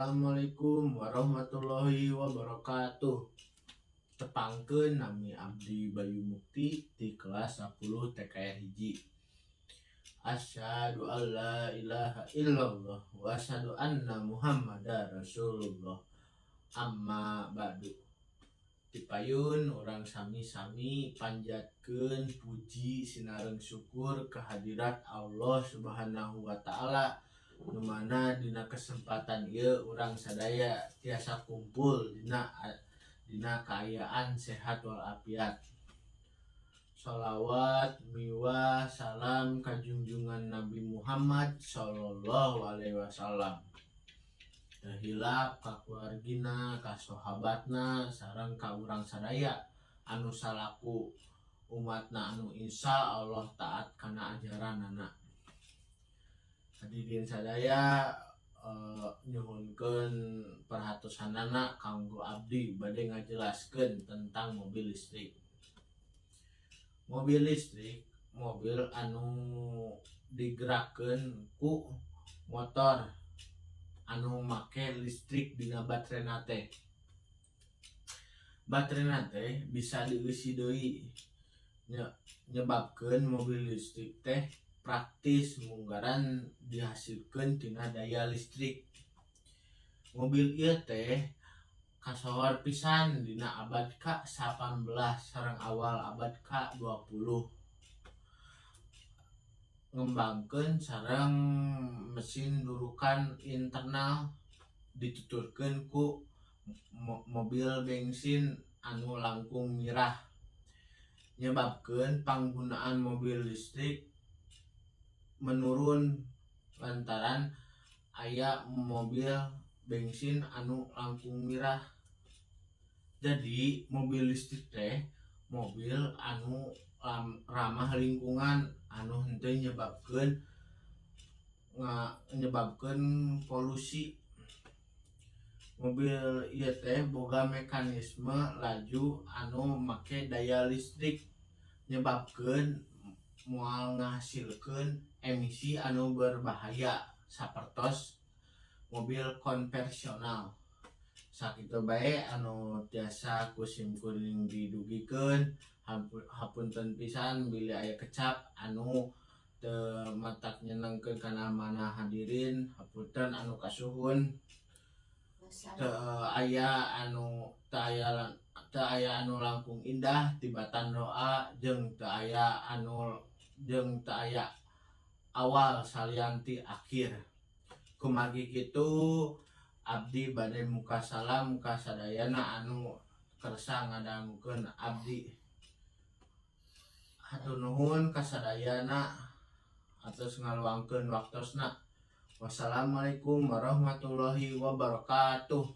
Assalamualaikum warahmatullahi wabarakatuh. Tepangkeun, nami abdi Bayu Mukti ti kelas 10 TKR 1. Asyhadu alla ilaha illallah wa asyhadu anna Muhammadar Rasulullah. Amma ba'du. Tipayun urang sami-sami panjatkeun puji sinareng syukur kehadirat Allah Subhanahu wa Ta'ala, nu mana dina kesempatan ieu urang sadaya tiasa kumpul dina kaayaan sehat walafiat. Sholawat miwah salam ka junjungan Nabi Muhammad sallallahu alaihi wasallam. Teu hilap ka keluargina, ka sahabatna, sareng ka urang sadaya anu salaku umatna anu insya Allah taat kana ajaranana. Hadirin sadaya, nyuhunkeun perhatosanana kanggo abdi bade ngajelaskeun tentang mobil listrik. Mobil listrik mobil anu digerakkeun ku motor anu make listrik dina baterena teh. Baterena teh bisa dieusi deui, nyebabkeun mobil listrik teh praktis munggaran dihasilkeun tina daya listrik. Mobil ieu teh kasohor pisan dina abad ka-18 sareng awal abad ka-20, ngembangkeun sareng mesin durukan internal dituturkeun ku mobil bensin anu langkung mirah, nyebabkeun panggunaan mobil listrik menurun lantaran aya mobil bensin anu langkung mirah. Jadi mobil listrik teh mobil anu ramah lingkungan anu henteu nyebabkeun polusi. Mobil ieu teh boga mekanisme laju anu make daya listrik, nyebabkeun moal ngahasilkeun emisi anu berbahaya sapertos mobil konvensional. Sakitu bae anu tiasa ku sim kuring didugikeun. Hapunten pisan bilih aya kecap anu teu matak nyenengkeun kana mana hadirin. Hapunten anu kasuhun. Teu aya anu langkung indah tibatan doa jeung teu aya awal salian ti akhir. Kumargi kitu abdi bade muka salam ka sadayana anu kersa ngadangukeun abdi. Hatur nuhun ka sadayana atos ngaluangkeun waktosna. Wassalamualaikum warahmatullahi wabarakatuh.